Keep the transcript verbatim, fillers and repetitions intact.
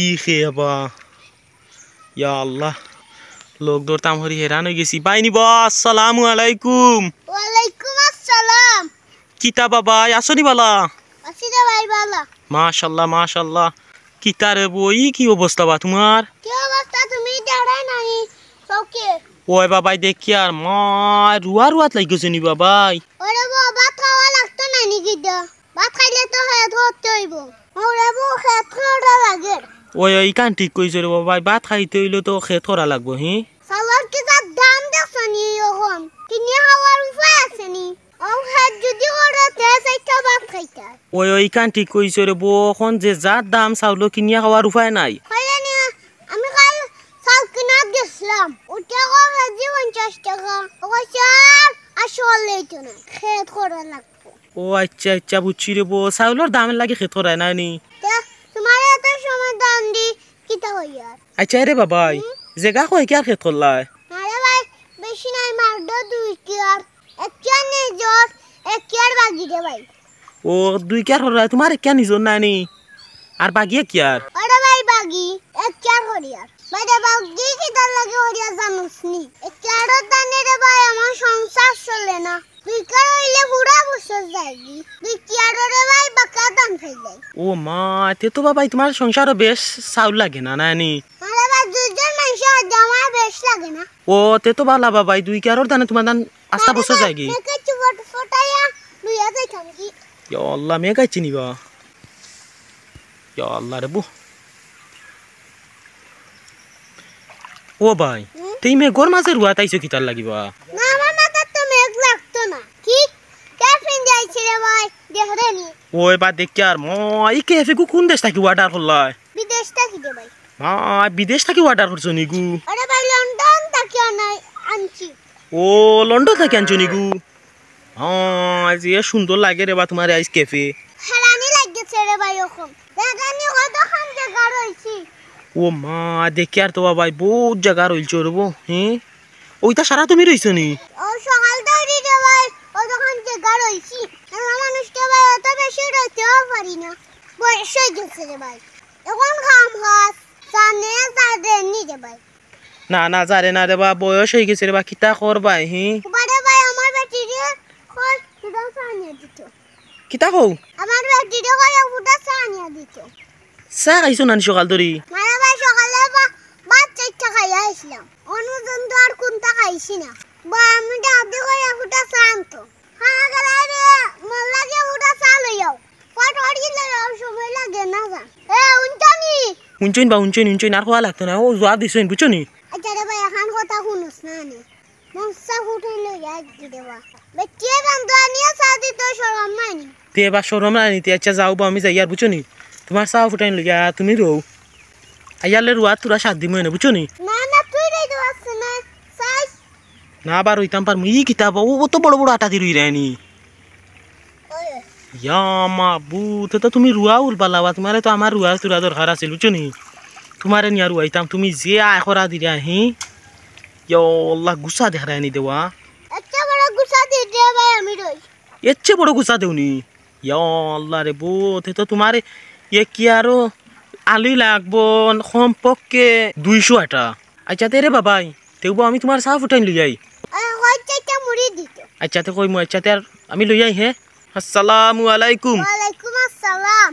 ই খে বা, ইয়া আল্লাহ, লোক দৌড়তাম হরি হেরান অই গেছি। বাইনি বা, আসসালামু আলাইকুম। ওয়ালাইকুম আসসালাম। কিতা বাবাই, আছো নি বালা? আছি রে ভাই, বালা। মাশাল্লাহ, মাশাল্লাহ। কিতা রে বো, ই কি অবস্থা বা তুমার? কি অবস্থা, তুমি দেখরায় নাই চউখে? ওই বাবাই, দেখিয়ার, মায় রুয়া রুয়াত লাগি গেছো নি বাবাই? ওরে বো, ভাত খাওয়া লাগতো না নি কিতা? ভাত খাইলে তো খেত করতে অইবো। ওরে বো, খেত করা লাগে। ওই, ওই, ইখান ঠিক কইছো রে বাবাই, ভাত খাইতে অইলে তো খেত করা লাগবো, হি? চাউলর কিতা দাম দেখছো নি অখন? কিনিয়া খাওয়ার উপায় আছে নি? অউ খেত যুদি করো, তে চাইরটা ভাত খাইতায়। ওই, ওই, ইখান ঠিক কইছো রে বো, অখন যে যার দাম চাউলর, কিনিয়া খাওয়ার উপায় নাই। কইলে নি, আমি কাইল চাউল কিনাত গেছলাম, উটা কয় কেজি পঞ্চাশ টেকা। ও কইছে, আর, আর চলে তো না, খেত করা লাগবো। ও আইচ্ছা, আইচ্ছা, বুঝছি রে বো, চাউলর দামের লাগি খেত করায় না নি? তে তুমারে এত সমাধান দি কিতা অইয়ার? আইচ্ছা রে বাবাই, হুম? জেগা কয় কিয়ার খেত করলায়? না রে ভাই, বেশি নাই, মাত্র দুই কিয়ার। এক কিয়ার নিজর, এক কিয়ার বাগি রে ভাই। ও, দুই কিয়ার করলায়, তুমার এক কিয়ার নিজর না নি? আর বাগি এক কিয়ার? ওরে ভাই, বাগি এক কিয়ার করিয়ার। ভাই রে, বাগি কিতার লাগি করিয়ার জানোস নি? এক কিয়ারর দানে রে ভাই, আমার সংসার চলে না। দুই কিয়ার অইলে পুরা বছর যায়গি। দুই কিয়ারর রে ভাই, বাক্কা দাম খাই যায়। ও মা, তে তো বাবাই তুমার সংসারো বেশ চাউল লাগে না, না নি? আরে ভাই, দুইজন মানষে আজ আমার বেশ লাগে না। ও, তে তো বালা বাবাই, দুই কিয়ারর দানে তুমার দান আস্তা বছর যায়গি। মেঘে চুবট ফটাইয়া লইয়া যাইতাম কি? ইয়া আল্লাহ, মেঘ আইছে নি বা? ইয়া আল্লাহ রে বো। ও ভাই, হুম? তে ই মেঘর মাঝে রুয়াত আইছো কিতার লাগি বা? না, আমার মাথাত তো মেঘ লাগতো না। কি? কে ফিন যাইছে রে ভাই? দেখরে নি। ওই বা দেখিয়ার, ম-, ই কেফে গু কুন দেশ থাকি order করলায়? বিদেশ থাকি রে ভাই। মা, বিদেশ থাকি order করছো নি গু? আরে ভাই, লন্ডন থাকি আনাই, আনছি। ও, লন্ডন থাকি আনছো নি গু? হ্যাঁ, যে সুন্দর লাগে রে বা তুমার আইজ কেফে। হেরানি লাগছে রে ভাই অখন। দেখরায় নি কতখান জেগা রইছি। ও মা, দেখিয়ার তো বাবাই, বউত জেগা রইলছে রে বো, হে? ওইটা সারা তুমি রইছো নি? ও সকাল থাকি রে ভাই, অতখান জেগা রইছি। আমরা মানুষ তো ভাই অত বেশি রইতেও পারি না। বয়স অই গেছে রে ভাই। অখন কাম কাজ, জানে জানে নি রে ভাই। না, না, জানে না রে বা, বয়স অই গেছে রে বা, কিতা করবায়, হি? বারে ভাই, আমার বেটিরে কই, দুটা চা আনিয়া দিত। কিতা কও? আমার বেটিরে কই, এক ফুটা চা আনিয়া দিত। চা খাইছো না নি সকাল ধরি? না রে ভাই, সকালে বা-, ভাত চাইরটা খাইয়া আইছলাম। অনো পর্যন্ত আর কুন্তা খাইছি না। বা, আমি দাদি কই, এক ফুটা চা আনতো। হ্যাঁ, গেলাই রে, মোর লাগি এক ফুটা চা লইয়াও। ফট ফট কি লইয়াও, সময় লাগে না যা। এ, হুনছো নি? হুনছইন বা, হুনছইন, হুনছইন, আর কওয়া লাগতো না। ও জুয়াব দিছইন, বুঝছো নি? আচ্ছা রে ভাই, অখন কথা হুনস না নি। মন চা ফুটাই লইয়া আইছি রে বা। বেটিয়ে বান্দা আনিয়া চা দিতে শরম নাই নি? তে বা শরম নাই নি, তে আচ্ছা যাও বা, আমি যাইয়ার, বুঝছো নি? তুমার চা ফুটাই লইয়া তুমি রও। আইয়ারলে রুয়াত থুড়া সাথ দিমু এনে, বুঝছো নি? না, না, তুই রই দে, আছে না, চাইস। না বা, রইতাম পারমু। ই কিতা বা, ও অত বড় বড় আটা দি রুইরায় নি। ওই। ইয়া মাবুদ, তে তো তুমি রুয়াও উলবালা বা, তুমারে তো আমার রুয়ার থুড়া দরকার আছিল, বুঝছো নি? তুমারে নিয়া রুয়াইতাম, তুমি যে আয় করা দিরায়, হি? ইয়া আল্লাহ, গুছা দেখরায় নি দেওয়া। এত বড় গুছা দি দে ভাই, আমি রই। এর চেয়ে বড় গুছা দেও নি? ইয়া আল্লাহ রে বো, তে তো তুমার এ কি আরো আলু লাগবো কমপক্ষে দুইশো আটা। আচ্ছা তে রে বাবাই, তেউ বা আমি তুমার চা ফুটাইন লই আই। আ, কয় চাইরটা মুড়ি দিত। আচ্ছা তে কইমু, আচ্ছা তে আর আমি লই আই, হে? আসসালামু আলাইকুম। ওয়ালাইকুম আসসালাম।